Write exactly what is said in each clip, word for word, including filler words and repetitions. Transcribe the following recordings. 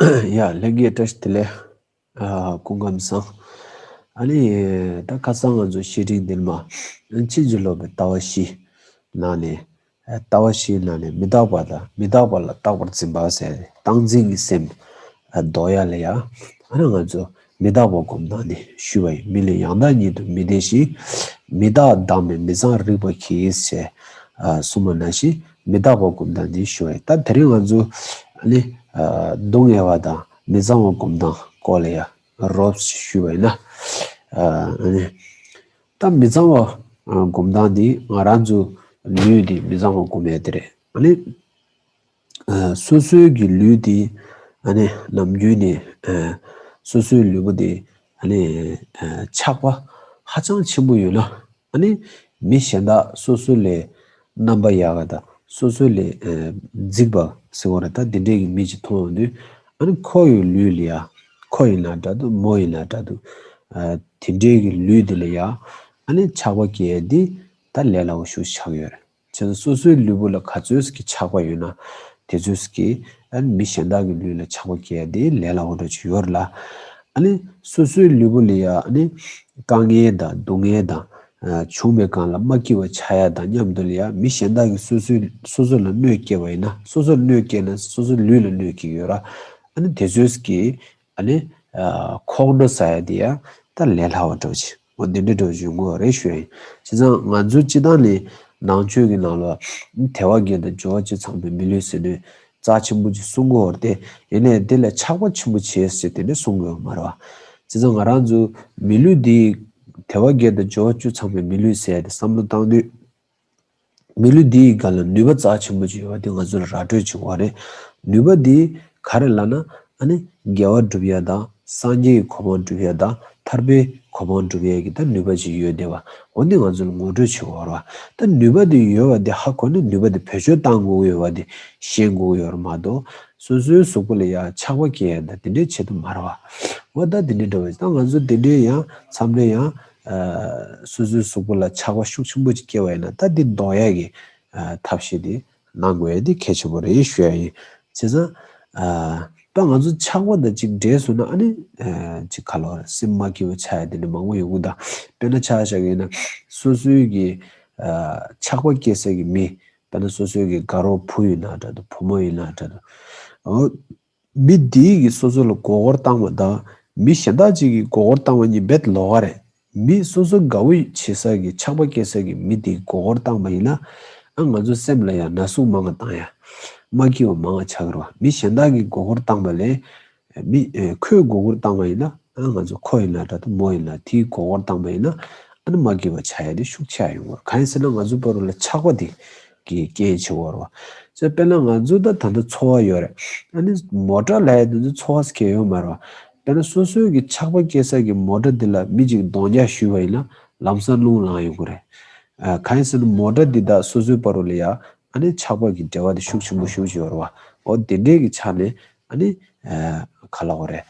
ཡ་ལྷན་རྒྱས་བཀྲ་ཤིས་བདེ་ལེགས། ཨ་སྐུ་ཁམས་བཟང་། ཨ་ནི་ད་ཁ་སང་ང་ཚོ་བཤད་ཁྲིད་འདིར་མ་ཕྱིན་ཅི་ལོག་པའི་ལྟ་བ་བཞི་ནང་ནས། ལྟ་བ་བཞིའི་ནང་ནས་མི་རྟག་པ་དང་མི་རྟག་པ་ལ་རྟག་པར་འཛིན་པ་ཟེར་བཏང་འཛིན་གྱི་སེམས་ལྡོག་ཡ་ལ་ཡ། ཨ་ནི་ང་ཚོ་མི་རྟག་པ་སྒོམ་སྟངས་ནི་ཞུས་པ་ཡིན། མི་ལ་ཡང་དག་ཉིད་དུ་མི་བདེ་ཞིང་། མི་རྟག་བདག་མེད་མི་གཙང་རིག་པ་གིས་ཟེར་གསུངས་པ་ནང་བཞིན་མི་རྟག་པ་སྒོམ་སྟངས་ནི་ཞུས་པ་ཡིན། ད་དེ་རིང་ང་ཚོ་ཨ་ནི་སྡུག་བསྔལ་བ་དང་མི་གཙང་བ་སྒོམ་སྟངས་སྐོར་ལ་ཡ་རོབ་ཞུས་པ་ཡིན་ན། ཨ་ནི། ད་མི་གཙང་བ་སྒོམ་སྟངས་འདི་ང་རང་ཚོ་ལུས་འདི་མི་གཙང་བ་སྒོམ་ཡ་དེ་རེད། ཨ་ནི་སོ་སོའི་གི་ལུས་འདི་ཨ་ནི་ནམ་རྒྱུན་ནས་སོ་སོའི་ལུས་པོ་འདི་ཨ་ནི་ཆགས་པ་ཧ་ཅང་ཆེན་པོ་ཡོད་ན། ཨ་ནི་མི་གཞན་དག་སོ་སོ་ལས་རྣམ་པ་ཡག་ག་དང་སོ་སོ་ལས་རྫིག་པ་ཟེར་བ་རེད། ད་འདི་འདྲའི་གི་མི་ཅིག་མཐོང་ཡོང་དུས་ཨ་ནི་ཁོ་ཡི་ལུས་ལ་ཡ་ཁོ་ཡིན་ན་འདྲ་འདུག་མོ་ཡིན་ན་འདྲ་འདུག་དེ་འདྲའི་གི་ལུས་འདི་ལ་ཡ་ཨ་ནི་ཆགས་པ་སྐྱེ་ཡ་འདི་ད་ལས་སླ་བོ་ཞིག་ཆགས་ཡོད་རེད། བྱས་ཙང་སོ་སོའི་ལུས་པོ་ལ་ག་ཚོད་ཀྱི་ཆགས་པ་ཡོད་ན་དེ་ཚོད་ཀྱི་ཨ་ནི་མི་གཞན་དག་གི་ལུས་ལ་ཆགས་པ་སྐྱེ་ཡ་དེ་ལས་སླ་བོ་འདྲ་ཅིག་ཡོད་རེད་ལ། ཨ་ནི་སོ་སོའི་ལུས་པོ་ལ་ཡ་ཨ་ནི་དཀའ་ངལ་དང་སྡུག་བསྔལ་དང་བྱུང་བའི་སྒང་ལ་མ་སྐྱིད་པ་ཆགས་ཡ་དང་མཉམ་དུ་ལ་ཡ་མི་གཞན་དག་གིས་སོ་སོའི་སོ་སོ་ལ་གནོད་སྐྱེལ་བ་ཡིན་ན་སོ་སོར་གནོད་སྐྱེལ་ན་སོ་སོའི་ལུས་ལ་གནོད་སྐྱེལ་ཡོད་ར། ཨ་ནི་དེ་ཚོད་ཀྱི་ཨ་ནི་ཁོག་འགྲོ་ཟ་ཡ་དེ་ཡ་ད་ལས་སླ་བ་འདྲ་ཅིག་འོ་འདི་འདྲ་འདྲ་བཞིན་གོ་རེ་ཞུ་ཡིན། བྱས་ཙང་ང་ཚོ་སྤྱི་བཏང་ནས་ནང་ཆོས་ཀྱི་ནང་ལ་དལ་བ་བརྒྱད་དང་འབྱོར་བ་བཅུ་ཚང་བའི་མི་ལུས་ཟེར་ནས་རྩ་ཆེན་པོ་ཅིག་གསུང་གོ་རེད་དེ། ཡིན་ནའི་འདི་ལ་ཆགས་པ་ཆེན་པོ་བྱས་ཟེར་དེ་འདྲ་གསུང་གོ་མ་རེད་བ། བྱས་ཙང་ང་རང་ཚོ་མི་ལུས་འདི་དལ་བ་བརྒྱད་དང་འབྱོར་བ་བཅུ་ཚང་བའི་མི་ལུས་ཟེར་ཏེ་བསམ་བློ་བཏང་དུས། མི་ལུས་འདིའི་སྒང་ལ་ནུས་པ་རྩ་ཆེན་པོ་ཅིག་ཡོད་པ་དེ་ང་ཚོ་ལ་ར་སྤྲོད་བྱེད་དགོས་རེད། ནུས་པ་འདི་ག་རེ་ལབ་ན་ཨ་ནི་དགེ་བ་སྒྲུབ་ཡ་དང་སངས་རྒྱས་ཀྱི་གོ་འཕང་སྒྲུབ་ཡ་དང་ཐར་པའི་གོ་འཕང་སྒྲུབ་ཡ་གི་ད་ནུས་པ་ཅིག་ཡོད་བསྡད་པ་འོ་འདི་ང་ཚོ་ལ་ངོ་སྤྲོད་བྱེད་དགོས་རེད་བ། ད་ནུས་པ་འདི་ཡོད་པ་འདི་ཧ་གོ་ནས་ནུས་པ་འདི་བེད་སྤྱོད་བཏང་དགོས་ཀྱི་ཡོད་པ་འདི་ཤེས་དགོས་ཀྱི་ཡོད་རེད་མ་གཏོགས་སོ་སོའི་གཟུགས་པོ་ལ་ཡ་ཆགས་པ་སྐྱེ་ཡ་ད་དེ་འདྲའི་ཆེད་དུ་མ་རེད་བ། འོ་ད་དེ་འདྲའི་འདྲ་བ་ད་ང་ཚོ་དེ་འདྲའི་ཡང་མཚམས་རེ་ཡང་། སོ་སོའི་གཟུགས་པོ་ལ་ཆགས་པ་ཤུགས་ཆེན་པོ་ཅིག་སྐྱེ་བ་ཡིན་ན་ད་འདི་ལྡོག་ཡ་གི་ཐབས་ཤེས་དེ་གནང་དགོས་ཡ་དེ་གལ་ཆེན་པོ་རེད་ཞུ་ཡ་ཡིན། བྱས་ཙང་ད་ང་ཚོ་ཆགས་པ་དང་ཅིག་འདྲེས་སོང་ན་ཨ་ནི་ཅིག་ག་ལོར་སེམས་མ་སྐྱིད་པ་ཆགས་ཡ་དེ་འདྲ་མང་པོ་ཡོང་གི་འདུག་དཔེར་ན་ཆ་བཞག་ཡིན་ན་སོ་སོའི་གི་ཆགས་པ་སྐྱེ་ས་གི་མི། དཔེར་ན་སོ་སོའི་གི་དགའ་རོགས་བུ་ཡིན་ན་འདྲ་འདུག་བུ་མོ་ཡིན་ན་འདྲ་འདུག་མི་དེའི་གིས་སོ་སོ་ལ་མགོ་སྐོར་བཏང་བ་དང་མི་གཞན་དག་ཅིག་གིས་མགོ་སྐོར་བཏང་བ་གཉིས་རྦད་ལོགས་ཀ་རེད། མི་སོ་སོ་དགའ་བོ་བྱེད་ས་གི་ཆགས་པ་སྐྱེ་ས་གི་མི་དེའི་མགོ་སྐོར་བཏང་བ་ཡིན་ན་ཨ་ང་ཚོ་སེམས་ལ་ཡང་ན་ཟུག་མང་བ་བཏང་ཡ། མ་སྐྱིད་པ་མང་བ་ཆགས་ཀྱི་རེད་བ། མི་གཞན་དག་གིས་མགོ་སྐོར་བཏང་བ་ལས་མི་ཁོས་མགོ་སྐོར་བཏང་བ་ཡིན་ན་ཨ་ང་ཚོ་ཁོ་ཡིན་ན་འདྲ་ད་མོ་ཡིན་ན་དེའི་མགོ་སྐོར་བཏང་བ་ཡིན་ན་ཨ་ནི་མ་སྐྱིད་པ་ཆགས་ཡ་དེ་ཤུགས་ཆེ་ཡ་ཡོང་གི་རེད། གང་ཡིན་ཟེར་ན་ང་ཚོ་བར་ལ་ཆགས་པ་དེ། གི་རྐྱེན་བྱེད་དགོས་རེད་བ། ཅེས་དཔེར་ན་ང་ཚོ་ད་ད་ལྟ་འཚོ་བ་ཡོད་རེད། ཨ་ནི་མོ་ཊ་ལབ་ཡ་དེ་ཚོ་འཚོ་བ་སྐྱེལ་ཡོད་མ་རེད་བ། དཔེར་ན་སོ་སོའི་གི་ཆགས་པ་སྐྱེ་ས་གི་མོ་ཊ་འདི་ལ་མི་གཅིག་གདོང་རྒྱག་ཞུས་པ་ཡིན་ན་ལམ་སང་རླུང་ལངས་ཡོང་གི་རེད། ཨ་གང་ཡིན་ཟེར་ན་མོ་ཊ་འདི་དང་སོ་སོའི་བར་ལ་ཡ་ཨ་ནི་ཆགས་པ་གི་འབྲེལ་བ་དེ་ཤུགས་ཆེན་པོ་ཞེ་པོ་ཅིག་ཡོད་རེད་བ། འོ་དེ་འདྲའི་གི་ཆ་ནས་ཨ་ནི་ཨ་ག་ལབ་དགོས་རེད།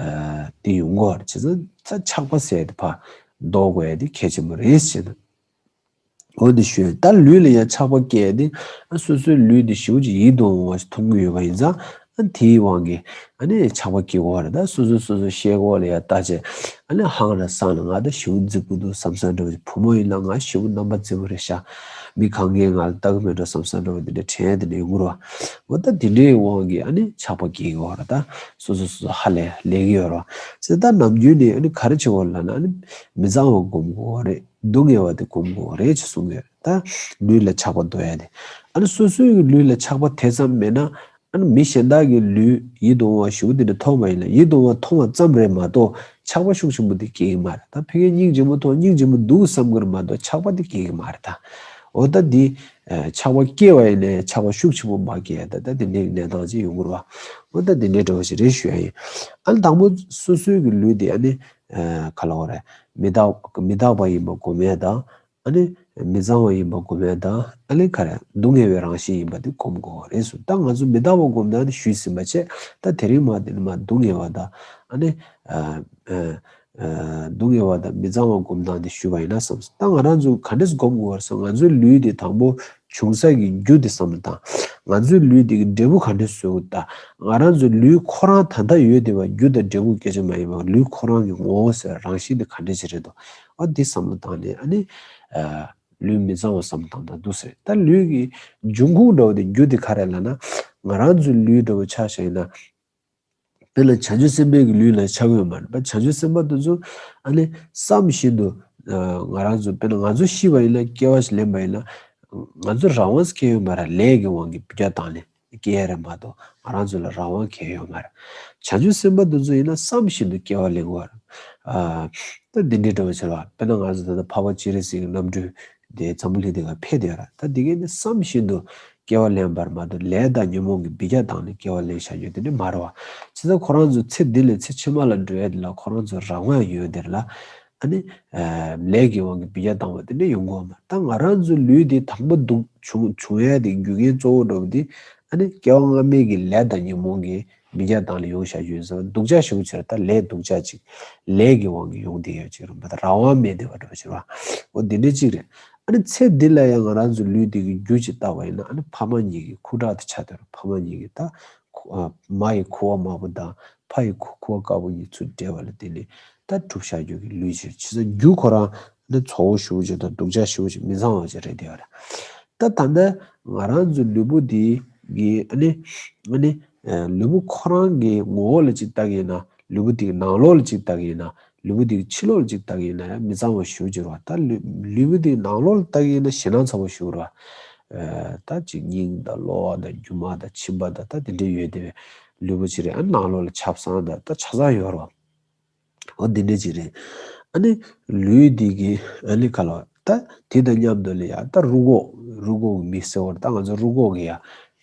ཨ་དེ་ཡོང་གི་རེད། བྱས་ཙང་ད་ཆགས་པ་ཟེར་དེ་ཕར་ཟློག་དགོས་ཡ་དེ་གལ་ཆེན་པོ་རེད་ཟེར་ན། འོ་འདི་ཞུས། ད་ལུས་ལ་ཡང་ཆགས་པ་སྐྱེས་ཏེ། ཨ་སོ་སོའི་ལུས་འདི་ཞེ་པོ་ཅིག་ཡིད་དུ་འོང་བ་ཞིག་མཐོང་གི་ཡོད་པ་ཡིན་ཙང་། ཨ་དེའི་དབང་གིས་ཨ་ནི་ཆགས་པ་སྐྱེ་གི་ཡོད་རེད། ད་སོ་སོ་སོ་སོ་ཤེལ་སྒོ་ལ་ཡང་ལྟ་བྱས། ཨ་ནི་ཧང་ར་སང་ལ་ང་ད་ཞེ་པོ་རྫིག་པོ་འདུག་བསམ་བསམ་འདྲ་བོ། བུ་མོ་ཡིན་ན་ང་ཞེ་པོ་རྣམ་པ་རྫིག་པོ་རེད་ཤག་མི་གང་གས་ང་ལ་ལྟ་གི་མེད་འགྲོ་བསམ་བསམ་འདྲ་བོ་དེ་འདྲ་དྲན་དེ་འདྲ་ཡོང་གི་རེད་བ། འོ་ད་དེ་འདྲའི་དབང་གིས་ཨ་ནི་ཆགས་པ་སྐྱེ་གི་ཡོད་རེད། ད་སོ་སོ་སོ་སོ་ཧ་ལས་ལས་གི་ཡོད་རེད་བ། ཙི་ད་ནམ་རྒྱུན་ནས་ཨ་ནི་ག་རེ་བྱེད་དགོས་ལབ་ན་ཨ་ནི་མི་གཙང་བ་སྒོམ་དགོས་རེད། སྡུག་བསྔལ་བ་དེ་སྒོམ་དགོས་རེད་ཅེས་གསུང་གི་ཡོད་རེད། ད་ལུས་ལ་ཆགས་པ་ཟློག་ཡ་དེ། ཨ་ནི་སོ་སོའི་གི་ལུས་ལ་ཆགས་པ་དེ་ཙམ་མེད་ན། ཨ་ནི་མི་གཞན་དག་གི་ལུས་ཡིད་དུ་འོང་བ་ཞེ་པོ་དེ་འདྲ་མཐོང་བ་ཡིན་ན་ཡིད་དུ་འོང་བ་མཐོང་བ་ཙམ་རེད་མ་གཏོགས་ཆགས་པ་ཤུགས་ཆེན་པོ་དེ་སྐྱེ་གི་མ་རེད། ད་ཕ་གིར་སྙིང་རྗེ་མོ་མཐོང་སྙིང་རྗེ་མོ་འདུག་བསམ་གི་རེད་མ་གཏོགས་ཆགས་པ་དེ་སྐྱེ་གི་མ་རེད་ད། འོ་ད་འདི་ཆགས་པ་སྐྱེ་བ་ཡིན་ནའི་ཆགས་པ་ཤུགས་ཆེན་པོ་མ་སྐྱེ་ཡ་ད་ད་དེ་འདྲའི་གནས་སྟངས་ཅིག་ཡོང་གི་རེད་བ། འོ་ད་དེ་འདྲའི་འདྲ་བ་ཞིག་རེད་ཞུ་ཡ་ཡིན། ཨ་ནི་དང་པོ་སོ་སོའི་གི་ལུས་དེ་ཨ་ནི་ག་ལབ་དགོས་རེད། མི་རྟག་མི་རྟག་པ་ཡིན་པ་སྒོམ་ཡ་དང་། ཨ་ནི་མི་གཙང་བ་ཡིན་པ་སྒོམ་ཡ་དང་ཨ་ནི་ག་རེ་སྡུག་བསྔལ་བའི་རང་བཞིན་ཡིན་པ་དེ་སྒོམ་དགོས་རེད་གསུངས། ད་ང་ཚོ་མི་རྟག་པ་སྒོམ་ཡ་དེ་ཞུས་ཟིན་པ་བྱས། ད་དེ་རིང་མ་དེ་ནི་མ་སྡུག་བསྔལ་བ་དང་ཨ་ནི་ཨ་ ཨ་སྡུག་བསྔལ་བ་དང་མི་གཙང་བ་སྒོམ་སྟངས་དེ་ཞུས་པ་ཡིན་ན་བསམ། ད་ང་རང་ཚོ་ག་འདྲས་སྒོམ་དགོས་པ་རེད་ཟེར། ང་ཚོའི་ལུས་དེ་དང་པོ་བྱུང་ས་གི་རྒྱུ་དེ་བསམ་བློ་བཏང་། ང་ཚོའི་ལུས་དེ་གི་འབྲས་བུ་ག་འདྲས་བཟོ་དགོས། ད་ང་རང་ཚོའི་ལུས་ཁོ་རང་ད་ལྟ་ཡོད་བསྡད་པ་རྒྱུ་དང་འབྲས་བུ་སྐད་ཆ་མ་ཡིན་པར་ལུས་ཁོ་རང་གི་ངོ་བོ་ཟེར་རང་བཞིན་དེ་ག་འདྲས་ཅིག་རེད་འདུག་ཨ་འདི་བསམ་བློ་བཏང་ནས་ཨ་ནི་ཨ་ལུས་མི་གཙང་བ་བསམ་བློ་བཏང་། ད་འདུག་ཟེར། ད་ལུས་ཀྱི་འབྱུང་ཁུངས་འདྲ་བོ་དེ་རྒྱུ་དེ་ག་རེ་ལབ་ན། ང་རང་ཚོའི་ལུས་འདྲ་བོ་ཆ་བཞག་ཡིན་ན། དཔེར་ན་བྱང་ཆུབ་སེམས་དཔའི་གི་ལུས་ལ་ཆགས་ཡོད་མ་རེད་པ། བྱང་ཆུབ་སེམས་དཔའ་དེ་ཚོ་ཨ་ནི་བསམ་བཞིན་དུ་ཨ་ང་རང་ཚོ་དཔེར་ན་ང་ཚོ་ཤི་བ་ཡིན་ན་སྐྱེ་བ་ཞིག་ལེན་པ་ཡིན་ན་ང་ཚོ་རང་དབང་སྐྱེ་ཡོད་མ་རེད། ལས་ཀྱི་དབང་གིས་འབུད་རྒྱག་བཏང་ནས་སྐྱེ་ཡ་རེད་མ་གཏོགས་ང་རང་ཚོ་ལ་རང་དབང་གང་ཡང་ཡོད་མ་རེད། བྱང་ཆུབ་སེམས་དཔའ་དེ་ཚོ་ཡིན་ན་བསམ་བཞིན་དུ་སྐྱེ་བ་ལེན་དགོས་རེད། ཨ་ད་འདི་འདྲའི་འདྲ་བོ་ཆེ་བ། དཔེར་ན་ང་ཚོ་ད་ལྟ་འཕགས་པ་སྤྱན་རས་གཟིགས་ཀྱི་རྣམ་སྤྲུལ་དེ་འཛམ་བུ་གླིང་འདི་ག་ཕེབས་བསྡད་ཡོད་རེད། ད་འདི་གས་ནི་བསམ་བཞིན་དུ་སྐྱེ་བ་ལེན་པར་མ་གཏོགས་ལས་དང་ཉོན་མོངས་ཀྱིས་འབུད་རྒྱག་བཏང་ནས་སྐྱེ་བ་ལེན་བཞག་རྒྱུ་དེ་འདྲ་མ་རེད་བ། བྱས་ཙང་ཁོ་རང་ཚོ་ཚེ་འདི་ལས་ཚེ་ཕྱི་མ་ལ་འགྲོ་ཡ་དེ་ལ་ཁོ་རང་ཚོ་རང་དབང་ཡོད་དེ་ལ་ཨ་ནི་ཨ་ལས་ཀྱི་དབང་གིས་འབུད་རྒྱག་བཏང་བ་དེ་འདྲ་ཡོང་གི་ཡོད་མ་རེད། ད་ང་རང་ཚོའི་ལུས་འདི་དང་པོ་འདུག་བྱུང་བྱུང་ཡ་དེ་རྒྱུ་རྐྱེན་གཙོ་བོ་འདྲ་བོ་དེ་ཨ་ནི་སྐྱེ་བ་སྔ་མའི་གི་ལས་དང་ཉོན་མོངས་ཀྱིས་འབུད་རྒྱག་བཏང་ནས་ཡོང་བཞག་རྒྱུ་ཡིན་ཙང་སྡུག་ཅག་ཞེ་པོ་ཅིག་རེད། ད་ལས་སྡུག་ཅག་ཅིག་ལས་ཀྱི་དབང་གིས་ཡོང་བསྡད་ཡོད་ཅིག་རེད་པ། ད་རང་དབང་མེད་བསྡད་པ་འདྲ་བོ་ཅིག་རེད་བ། འོ་འདི་འདྲ་ཅིག་རེད། ཨ་ནི་ཚེ་འདི་ལ་ཡང་ང་རང་ཚོའི་ལུས་འདི་གི་རྒྱུ་ཅིག་བལྟས་པ་ཡིན་ན་ཨ་ནི་ཕ་མ་གཉིས་ཀྱི་ཁུ་ཁྲག་དེ་ཆགས་བསྡད་རེད། ཕ་མ་གཉིས་ཀྱི་ད་ཁུ་ཨ་མ་ཡི་ཁུ་བ་དམར་པོ་དང་ཕ་ཡི་ཁུ་ཁུ་བ་དཀར་པོ་གཉིས་ཚུར་འདྲེས་པ་ལ་བརྟེན་ནས་ད་གྲུབ་བཞག་རྒྱུ་གི་ལུས་ཅིག་རེད། བྱས་ཙང་རྒྱུ་ཁོ་རང་ནི་བཙོག་པོ་ཞེ་པོ་ཅིག་དང་སྡུག་ཅག་ཞེ་པོ་ཅིག་མི་གཙང་བ་ཅིག་རེད་བསྡད་ཡོད་རེད། ད་ད་ལྟ་ང་རང་ཚོའི་ལུས་པོ་འདི་གི་ཨ་ནི་ཨ་ནི་ཨ་ལུས་པོ་ཁོ་རང་གི་ངོ་བོ་ལ་ཅིག་བལྟ་གི་ཡིན་ན། ལུས་པོ་འདི་གི་ནང་ལོགས་ལ་ཅིག་བལྟ་གི་ཡིན་ན། ལུས་པོ་འདི་གི་ཕྱི་ལོགས་ལ་ཅིག་བལྟ་གི་ཡིན་ན་ཡང་མི་གཙང་བ་ཞེ་པོ་ཅིག་རེད་བ། ད་ལུས་ལུས་པོ་འདི་གི་ནང་ལོགས་ལ་བལྟ་གི་ཡིན་ན་ཞེད་སྣང་ཚ་པོ་ཞེ་པོ་རེད་བ། ཨ་ད་ཅིག་སྙིང་དང་གློ་བ་དང་རྒྱུ་མ་དང་མཆིན་པ་དང་ད་དེ་འདྲ་ཡོད་བསྡད་པའི་ལུས་པོ་ཅིག་རེད། ཨ་ནང་ལོགས་ལ་ཆབ་གསང་དང་ད་ཆ་ཚང་ཡོད་རེད་བ། འོ་འདི་འདྲ་ཅིག་རེད། ཨ་ནི་ལུས་འདི་གི་ཨ་ནི་ག་ལ་ད་དེ་དང་མཉམ་དུ་ལ་ཡ་ད་རུས་ཁོག་རུས་ཁོག་གི་མི་ཟེར་བ་ད་ང་ཚོ་རུས་ཁོག་གི་ཡ་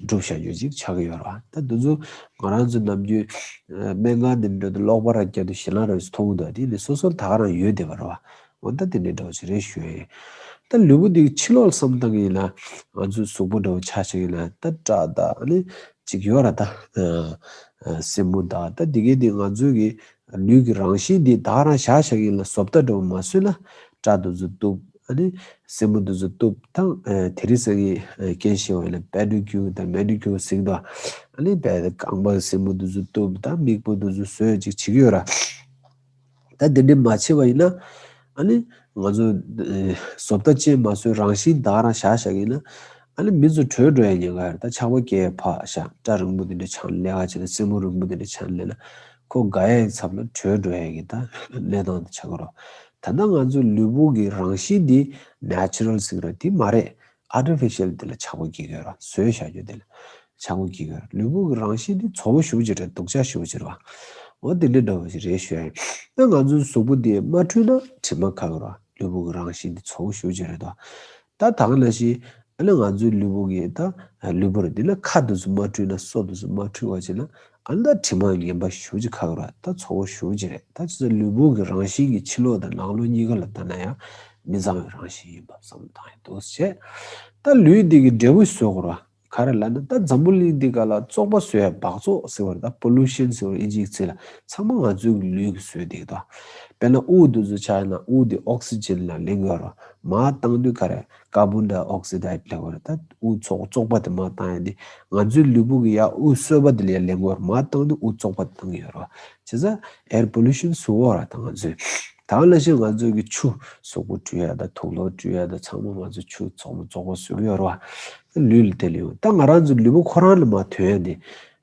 གྲུབ་བཞག་རྒྱུ་ཅིག་ཆགས་ཀྱི་ཡོད་རེད་བ། ད་འདི་ཚོ་ང་རང་ཚོ་ནམ་རྒྱུན་ཨ་སྨན་ཁང་འདི་འགྲོ་དུས་གློག་པ་ར་བརྒྱབ་དུས་ཞེད་སྣང་ར་མཐོང་གི་འདུག་དེ་ནི་སོ་སོར་ད་ག་རང་ཡོད་བསྡད་པ་རེད་བ། འོ་ད་དེ་འདྲའི་འདྲ་བོ་ཅིག་རེད་ཞུ་ཡ་ཡིན། ད་ལུས་པོ་འདི་གི་ཕྱི་ལོགས་ལ་བསམ་བཏང་གི་ཡིན་ན་ང་ཚོའི་གཟུགས་པོ་འདྲ་བོ་ཆ་བཞག་གི་ཡིན་ན་ད་སྐྲ་དང་ཨ་ནི་ཅིག་ཡོད་ར། ད་ཨ་ཨ་སེན་མོ་དང་ད་འདི་གའི་འདི་ང་ཚོའི་གི་ལུས་ཀྱི་རང་བཞིན་འདི་ད་ག་རང་བཞག་བཞག་གི་ཡིན་ལ་བཟོ་ལྟ་འདྲ་བོ་མ་བཟོས་ན་སྐྲ་འདི་ཚོ་གཏུབ། ཨ་ནི་སེན་མོ་འདི་ཚོ་གཏུབ་དང་ཨ་དེ་རིང་སང་ཉིན་ཨ་རྐྱེན་ཤེས་པ་ཡིན་ན་པེ་ཌི་ཀིའུར་དང་མེ་ནི་ཀིའུར་ཟེར་གི་འདུག་ཨ་ནི་པེ་རྐང་པ་སེན་མོ་འདི་ཚོ་གཏུབ་དང་མིག་སྤུ་འདི་ཚོ་བཟོས་ཅིག་བྱེད་ཀྱི་ཡོད་ར། ད་དེ་འདྲ་མ་བྱས་པ་ཡིན་ན་ཨ་ནི་ང་ཚོ་ཨ་བཟོ་ལྟ་ཅན་མ་བཟོས་རང་བཞིན་ད་ག་རང་བཞག་བཞག་གི་ཡིན་ན་ཨ་ནི་མི་ཚོ་བྲོས་འགྲོ་ཡ་ཉེན་ཁ་ཡོད་རེད། ད་ཆགས་པ་སྐྱེ་ཡ་ཕར་བཞག་སྐྲ་རིང་པོ་དེ་འདྲ་ཆགས་ལས་ཀ་བྱས་ན་སེན་མོ་རིང་པོ་དེ་འདྲ་ཆགས་ལས་ན་ཁོ་དགའ་ཡའི་ཚབ་ལ་བྲོས་འགྲོ་ཡ་གི་ད་གནས་སྟངས་དེ་ཆགས་ཀྱི་རེད། ད་ལྟ་ང་ཚོའི་ལུས་པོ་གི་རང་བཞིན་འདི་ནེ་ཅུ་རལ་ཟེར་གི་རེད། དེ་མ་རེད། ཨར་ཊི་ཕི་ཤལ་དེ་ལ་ཆགས་པ་སྐྱེ་གི་ཡོད་རེད། བཟོས་བཞག་རྒྱུ་དེ་ལ་ཆགས་པ་སྐྱེ་གི་ཡོད་རེད། ལུས་པོ་གི་རང་བཞིན་དེ་བཙོག་པོ་ཞེ་པོ་ཅིག་རེད། སྡུག་ཅག་ཞེ་པོ་ཅིག་རེད་བ། འོ་དེ་འདྲ་འདྲ་བོ་ཞིག་རེད་ཞུ་ཡ་ཡིན། ད་ང་ཚོའི་གཟུགས་པོ་འདི་མ་འཁྲུད་ན་དྲི་མ་ཁ་གི་རེད་བ། ལུས་པོ་གི་རང་བཞིན་དེ་བཙོག་པོ་ཞེ་པོ་ཅིག་རེད་དོ། ད་ད་ག་ནང་བཞིན་ཨ་ནི་ང་ཚོའི་ལུས་པོ་གི་ད་ལུས་པོ་རེད། འདི་ལ་ཁ་དེ་ཚོ་མ་འཁྲུད་ན་སོ་དེ་ཚོ་མ་འཁྲུད་པ་བྱས་ན་ཨ་ནི་ད་དྲི་མ་ངན་པ་ཞེ་པོ་ཅིག་ཁ་གི་རེད་བ། ད་བཙོག་པོ་ཞེ་པོ་ཅིག་རེད། ད་ཅི་ཚོ་ལུས་པོ་གི་རང་བཞིན་གྱི་ཕྱི་ལོགས་དང་ནང་ལོགས་གཉིས་ཀ་ལ་ལྟ་ན་ཡང་མི་གཙང་བའི་རང་བཞིན་ཡིན་པ་བསམ་བློ་བཏང་ཡ་འདུག་ཟེར། ད་ལུས་འདི་གི་འབྲས་བུ་བཟོ་དགོས་ར། ག་རེ་ལབ་ན་ད་འཛམ་བུ་གླིང་འདི་ག་ལ་བཙོག་པ་བཟོ་ཡ་སྦགས་བཙོག་ཟེར་བ་རེད། ད་པོ་ལུ་ཤན་ཟེར་བ་ཨིན་ཇིའི་ཚིག་ལ་ཚང་མ་ང་ཚོའི་གི་ལུས་ཀྱིས་བཟོས་བསྡད་ཀྱི་འདུག་དཔེར་ན་དབུགས་འདི་ཚོ་ཆགས་ན་དབུགས་འདི་ཨོག་སི་ཇན་ལ་ལེན་དགོས་ར། མར་བཏང་དུས་ག་རེ་ཀར་བོན་ཌའི་ཨོག་སི་ཌའིཌ་ལབ་དགོས་ར། ད་དབུགས་བཙོག་བཙོག་པ་དེ་མར་བཏང་ཡ་འདི་ང་ཚོའི་ལུས་པོ་གི་ཡ་དབུགས་གསོད་པ་དེ་ལ་ཡ་ལེན་དགོས་ར། མར་བཏང་དུས་དབུགས་བཙོག་པ་བཏང་གི་ཡོད་ར། བྱས་ཙང་ཨེར་པོ་ལུ་ཤན་བཟོ་འོ་ར་ད་ང་ཚོས། ད་ག་ནང་བཞིན་ང་ཚོའི་གི་ཆུ་གཟུགས་པོ་བཀྲུ་ཡ་དང་དུག་ལོག་བཀྲུ་ཡ་དང་ཚང་མ་ང་ཚོ་ཆུ་བཙོག་མ་བཙོག་པ་བཟོ་གི་ཡོད་རེད་བ། ལུས་ལ་དེ་ལ་ཡོད། ད་ང་རང་ཚོ་ལུས་པོ་ཁོ་རང་ལ་མར་ཐོན་ཡ་དེ་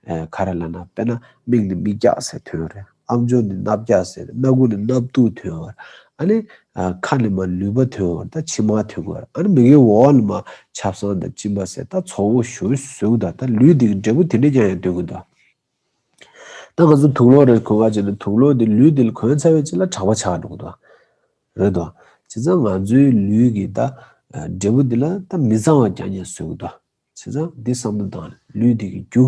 ཨ་ག་རེ་ལབ་ན་དཔེར་ན་མིག་ནས་མིག་རྒྱགས་ཟེར་ཐོན་ཡོད་རེད། ཨམ་ཅོག་ནས་སྣབས་རྒྱགས་ཟེར། སྣ་ཁུག་ནས་སྣབས་ཏུག་ཐོན་ཡོད་རེད། ཨ་ནི་ཨ་ཁ་ནས་མར་ལུད་པ་ཐོན་ཡོད་རེད། ད་མཆིལ་མ་ཐོན་གྱི་ཡོད་རེད། ཨ་ནི་མིག་གི་འོག་ནས་མར་ཆབ་གསང་དང་གཅིན་པ་ཟེར་ད་བཙོག་པོ་ཞེ་པོ་ཟེར་གྱི་འདུག་ད་ལུས་འདི་གི་འབྲས་བུ་དེ་འདྲས་ཀྱང་ཡང་འདོན་གྱི་འདུག་ད་ང་ཚོ་དུག་ལོག་རེ་གོན་ག་བྱས་ན་དུག་ལོག་དེ་ལུས་དེ་ལ་གོན་ཚར་བའི་རྗེས་ལ་གྲགས་པ་ཆགས་འགྲོ་གི་འདུག་རེད་དོ། བྱས་ཙང་ང་ཚོའི་ལུས་ཀྱི་ད་འབྲས་བུ་འདི་ལ་ད་མི་གཙང་བ་རྐྱང་རྐྱང་བཟོ་གི་འདུག་བྱས་ཙང་འདི་བསམ་བློ་བཏང་ནས་ལུས་འདི་གི་རྒྱུ།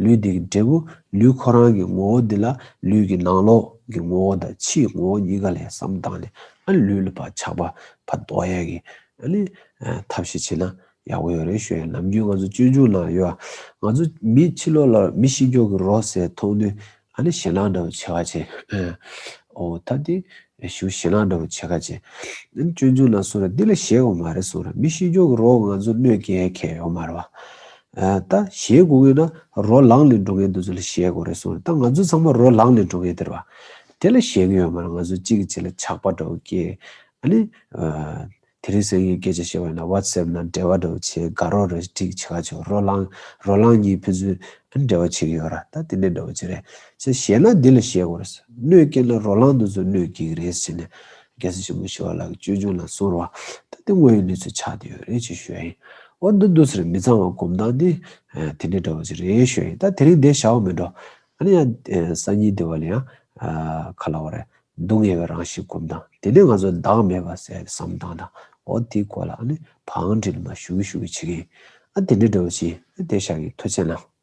ལུས་འདི་གི་འབྲས་བུ། ལུས་ཁོ་རང་གི་ངོ་བོ་འདི་ལ་ལུས་ཀྱི་ནང་ལོགས་ཀྱི་ངོ་བོ་དང་ཕྱིའི་ངོ་བོ་གཉིས་ཀ་ལ་བསམ་བློ་བཏང་ནས་ཨ་ལུས་ལ་ཕར་ཆགས་པ་ཕར་ལྡོག་ཡ་གི་ཨ་ནི་ཐབས་ཤེས་བྱས་ན་ཡག་པོ་ཡོད་རེད་ཞུ་ཡ། ནམ་རྒྱུན་ང་ཚོ་སྤྱོད་འཇུག་ནང་ཡོད། ང་ཚོ་མི་ཕྱི་ལོགས་ལ་མི་ཤི་མགྱོགས་ཀྱི་རོ་ཟེར་མཐོང་དུས་ཨ་ནི་ཞེད་སྣང་འདྲ་བོ་བྱེད་པ་བྱེད། ཨོ་ད་དེ་ཞུ་ཞེད་སྣང་འདྲ་བོ་བྱེད་ཁ་བྱེད། ཨ་ནི་སྤྱོད་འཇུག་ལ་གསུངས་ར་འདི་ལ་ཞེད་དགོས་མ་རེད་གསུངས་ར། མི་ཤི་རྒྱུ་གི་རོ་ང་ཚོ་གནོད་སྐྱེལ་ཁེ་ཡོད་མ་རེད་བ། ཨ་ད་ཞེད་དགོས་ཀྱི་ན་རོ་ལངས་ནས་འགྲོ་མཁན་དེ་ཚོ་ལ་ཞེད་དགོས་རེད་གསུངས་ར། ད་ང་ཚོ་ཚང་མ་རོ་ལངས་ནས་འགྲོ་མཁན་དེ་རེད་བ། དེ་ལ་ཞེད་ཀྱི་ཡོད་མ་རེད། ང་ཚོ་གཅིག་གིས་གཅིག་ལ་ཆགས་པ་འདྲ་བོ་སྐྱེ། ཨ་ནི། དེ་རིང་སང་ཉིན་སྐད་ཆ་བཤད་པ་ཡིན་ན་WhatsApp་ནང་འབྲེལ་བ་འདྲ་བོ་བྱེད། དགའ་རོགས་རེ་སྒྲིག་བྱེད་ག་ཆོག་རོ་ལངས་རོ་ལངས་གཉིས་ཕན་ཚུན་འབྲེལ་བ་བྱེད་ཀྱི་ཡོད་ར། ད་དེ་འདྲ་འདྲ་བོ་བྱེད་རེད། ཅེས་ཞེད་ན་འདི་ལ་ཞེད་དགོས་རེད། གནོད་སྐྱེལ་ན་རོ་ལངས་འདི་ཚོ་གནོད་སྐྱེལ་གྱི་རེད་ཟེར་ནས་རྒྱལ་སྲས་ཆེན་པོ་ཞི་བ་ལྷ་གི་སྤྱོད་འཇུག་ལ་གསུངས་ར་བ། ད་དེ་དངོས་ཡོད་གནས་ཚུལ་ཆགས་བསྡད་ཡོད་རེད་ཅེས་ཞུ་ཡ་ཡིན། འོ་འདི་འདུག་ཟེར་མི་གཙང་བ་སྒོམ་སྟངས་འདི་དེ་འདྲ་འདྲ་བོ་ཅིག་རེད་ཞུ་ཡ་ཡིན། ད་དེ་རིང་འདི་བྱ་བ་མི་འགྲོ། ཨ་ནི་ཡང་སང་ཉིན་འདི་བ་ལ་ཡང་ག་ལ་བ་རེད། སྡུག་བསྔལ་བའི་རང་བཞིན་སྒོམ་སྟངས་དེ་ནས་ང་ཚོ་བདག་མེད་པ་ཟེར་བསམ་སྟངས་དང་། འོ་དེའི་སྐོར་ལ་ཨ་ནི་བང་སྒྲིག་མ་ཞུ་གི་ཞུ་གི་བྱེད་ཀྱི་ཡིན། ཨ་དེ་འདྲ་འདྲ་བོ་ཞིག་ཨ་དེ་བཞག་གི། ཐུགས་རྗེ་གནང་།